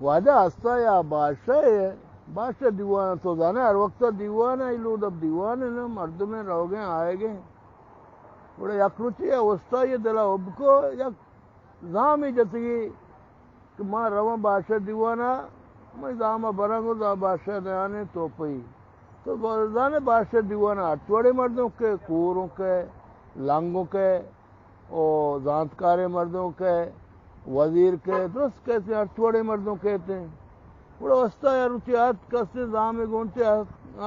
واجہ ہستا یا بادشاہ ہے، بادشاہ دیوان، تو زانے ہر وقت دیوان ہے، لود اب دیوان ہے نا، مردم روگیں آئے گئے۔ گڑا یک روچے یا استاد یہ دلا ابکو، یک زامی جتگی کہ ما رواں بادشاہ دیوانا، میں زاما برنگو، زا بادشاہ دیانے توپئی۔ تو با-، زانے بادشاہ دیوانا ہر چوڑے مردم کے، کوروں کے، لنگوں کے، او زانتکاریں مردم کے، وزیر کے، درست کہتے ہیں، ہر چوڑے مردم کہتے ہیں۔ گڑا استاد یا روچے آت کسے زامے گونتے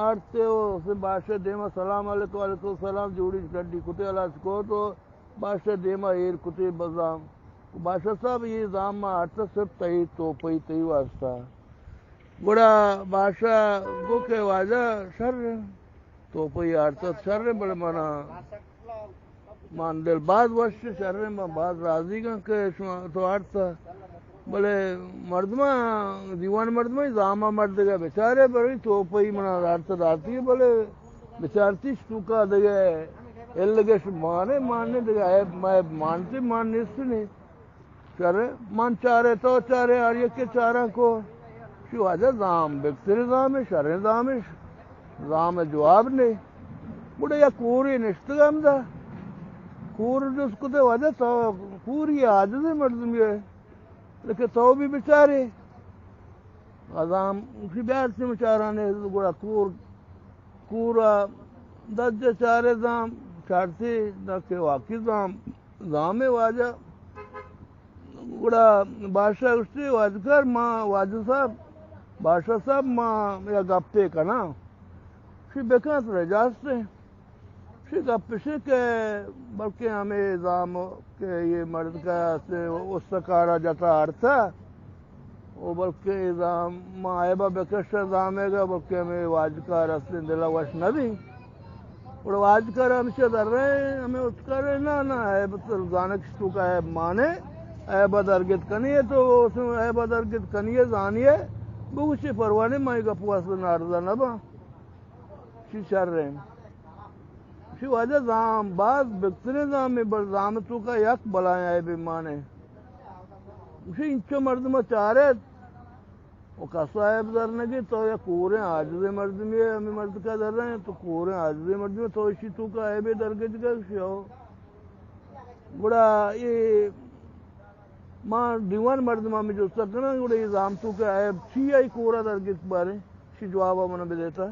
آرتے او سے بادشاہ دیما سلام علیکم، وعلیکم السلام، جوڑی ڈڈی کتے، ہلاس کو تو بادشاہ دیما ایر کتے بزام۔ بادشاہ صاحب، یہ زام ما آرتا صرف تئی توپئی، تئی واسطہ۔ گڑا بادشاہ گو کہ واجہ شر توپئی آرتا شر، بلے منا مان دل باز وش شر، من باز راضی گاں کہ شما تو آرتا۔ بلے مردماں، دیوان مردماں زاما مردگا بچارے، بلے توپئی منا آرتا داتی، بلے بچارتیش توکا دگہ الگش مانے مانے دگہ عیب مئے مانتے مان نیست نے۔ شر، من چارے، تو چارے، ہر یکے چاراں کو۔ شی واجہ زام، بکتریں زامے، شریں زامے، زام جواب نے۔ گڑا یا کورے نشتگ ہمدا۔ کور جست کتے واجہ تو کوری عاجزیں مردمے۔ لیکن تو بھی بچارے۔ ازام کی بیارتی مچارانے گڑا کور، کورا دجے چارے زام، چارتی نہ کہ واقعی زام، زامے واجہ۔ گڑا بادشاہ گوشتی، واجکار، ما، واجہ صاحب، بادشاہ صاحب، ما یا گپے کناں۔ شی بکن، ترا اجازت ہے۔ شی گپ شی کہ بلکہ ہمے زام کہ یہ مرد کا است استکارا جتا آرتا، او بلکہ اے زام ما عیبا بکشاں زامے گا، بلکہ ہمے واجکار است دلا وش نہ بی۔ گڑا واجکار ہمشہ در رہے، ہمے اتکارے، نا، نا، عیب تر زانک تو کا عیب مانے، عیبا درگت کنی ہے تو اس عیبا درگت کنی ہے، زانی ہے، بگوشی پروانے، ما یہ گپ واسطے ناراضہ نہ باں۔ چی شر ہیں؟ چی واجہ زام، باز بہترین زام ہے، بل زام تو کا یک بلائیں عیب مانے۔ چی انچو مردم چارت، و کسا عیب در نگی، تو یک کوریں عاجزیں مردمی ہے، ہمیں مرد کا در رہے ہیں، تو کوریں عاجزیں مردمی ہے، تو اسی تو کا عیب درگت گا شو۔ گڑا یہ ما دیوان مردماں میں جوستا کناں، گڑا یہ زام تو کا عیب چی آئی کورا درگت بارے، چی جوابا منا بدیتا۔